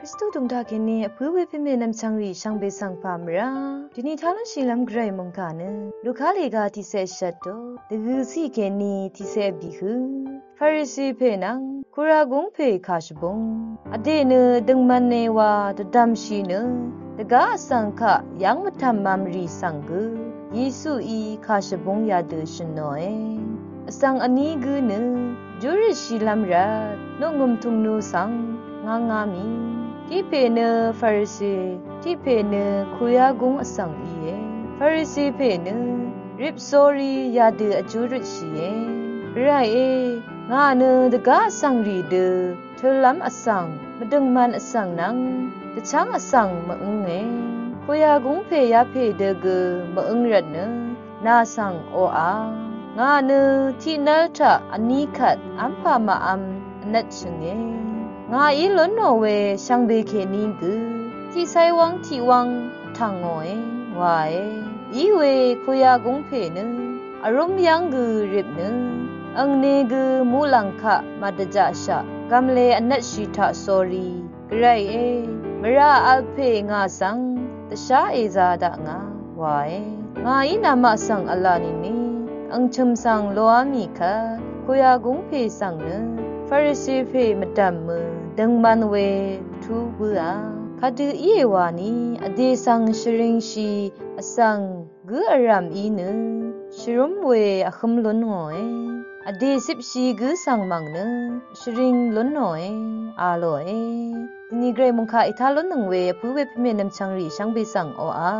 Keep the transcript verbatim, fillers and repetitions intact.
Kristu dv̀ngdà kèní vpǿ we pvmè nv̀mchv̀ngrì shvngbe svng pà mvrá. Dvni tálv́ng shìlv́m gvray mòngkà nø Luka lèga tiqsè shvt dø dvgø ciq kèní tiqsè vbì hø. Farisi pè nvng kura gúng pè kà shvbúng vdè nø døngman e wa dvdv̀mshì nø dvgá vsvng kaq yv́ng mvtv̀m màmrì svng gø Yesuí kà shvbúng yadø shø̀nòe. Vsvng vní gǿ nø júrøtshìlv́m rvt noqngø̀m tungnu svng ngvngá mì. Tiq pè nø Farisi, tiq pè nø kuyagúng vsvng íe. Farisi pè nø rip sórí yadø vjúrøtshìe. Gvrayé, ngà nø dvgá vsvng rì dø tø̄lv́m vsvng, mvdø̀ngman vsvng nvng dvchv́ng vsvng mvǿnge. Kuyagúng pè yapè dø gø mvǿng rvt nø nà svng oqà. Ngà nø tiqnv́l taq vní kvt v́mpà màvm vnvt shø̀nge. Ngàí lúnò we shvngbe kèní gø tiqcáywv́ng tiqwv́ng vtv̀ngòe wae. Iwe kuyagúng pè nø vrúm yv́ng gø rip nø angni gø muqlàng kaq màdvjaqshaq gv̀mle vnvtshì taq sórí Gvrayé, mvrà vl pè ngà svng dvshá èzā dakngà wae. Ngàí namaq svng v̄la nìni angchø̀m svng loá mì kvt kuyagúng pè svng nø Farisi pè mvdv̀m mø døngman we vtú bǿà. Kadø íe wani vdè svng shvringshì vsvng gǿ vrv̀m í nø shvrúm we vhǿm lúngòe. Vdè cipshì gǿ svng mv̀ng nø shvring lúngòe a lòe. Dvni gvray mòngkà ètá lúnnøng we vpǿ we pvmè nv̀mchv̀ngrì shvngbe svng oqà.